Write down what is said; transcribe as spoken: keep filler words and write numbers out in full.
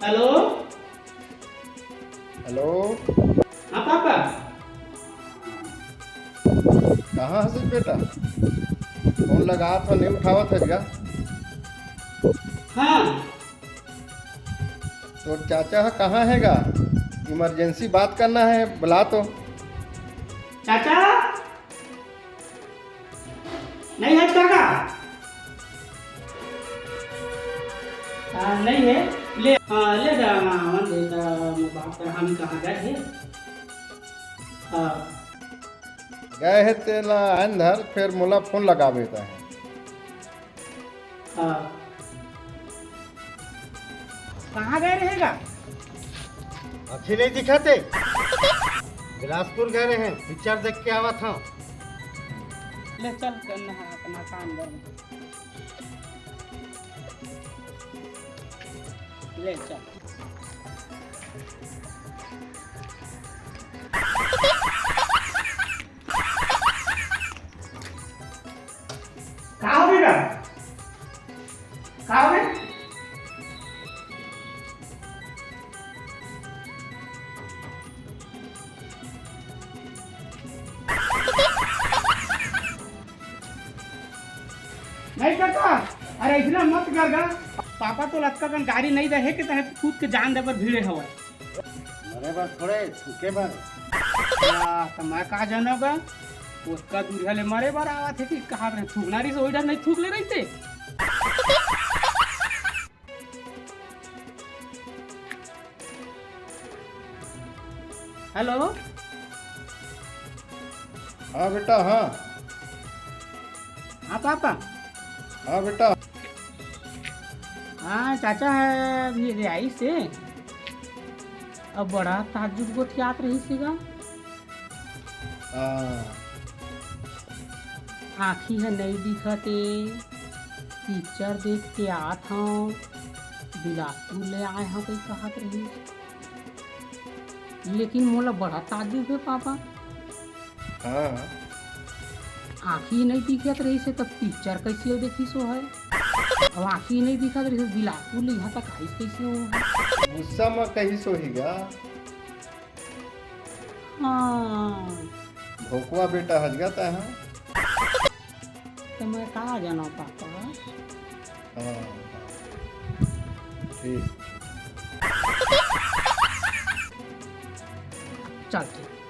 Hello. Hello. हाँ papa. कहाँ हस बेटा? फोन लगात हँव, नहीं उठावत हस गा। हाँ। तोर चाचा ह कहाँ हे गा? इमरजेंसी बात करना हे, बुला तो। चाचा? नहीं हे काका? हाँ, नहीं हे। ले, हाँ, ले जा, हाँ, आवन दे, त मैं बात कर, हम कहाँ गए हे? हाँ। गए हे तेला आन धर, फेर मोला फोन लगाबे त हे। हाँ। कहाँ गए रहे गा? आँखी नहीं दिखत हे। बिलासपुर गए रहे, पिक्चर देख के आवत हँव। ले चल, कर नहा अपना काम कर। ले चल। का हो बेटा? का हो बे? नहीं काका, अरे अइसना मत कर गा। पापा तोला अतका कन गारी नहीं दे हे कि तैं कूद के जान दे बर भिड़े हवस। मरे बर थोड़े, थूके बर। या, त मैं का जानों गा? ओतका दूरिहा ले मरे बर आवत हे कि कहाँ रे थूकना रहिस, ओही डर नहीं थूक ले रहिते। हेलो। हाँ बेटा, हाँ। हाँ पापा। हाँ बेटा। हाँ चाचा हे, अभी रिहाइस हे। अब बड़ा ताज्जुब गोठियात रहिस हे गा। हाँ। आँखी ह नइ दिखत ए, पिक्चर देख के आत हँव, बिलासपुर ले आए हँव कहि कहत रहिस। लेकिन मोला बड़ा ताज्जुब हे पापा। हाँ। आँखी नइ दिखत रहिस हे त पिक्चर कइसे देखिस ओ ह? अब आँखी नइ दिखत रहिस, बिलासपुर ले इहाँ तक आइस कइसे ओ ह? गुस्सा म कहिस होही गा। हाँ। भोकवा बेटा हस गा तैं ह। त मैं का जानों पापा। हाँ, ठीक। चल ठीक।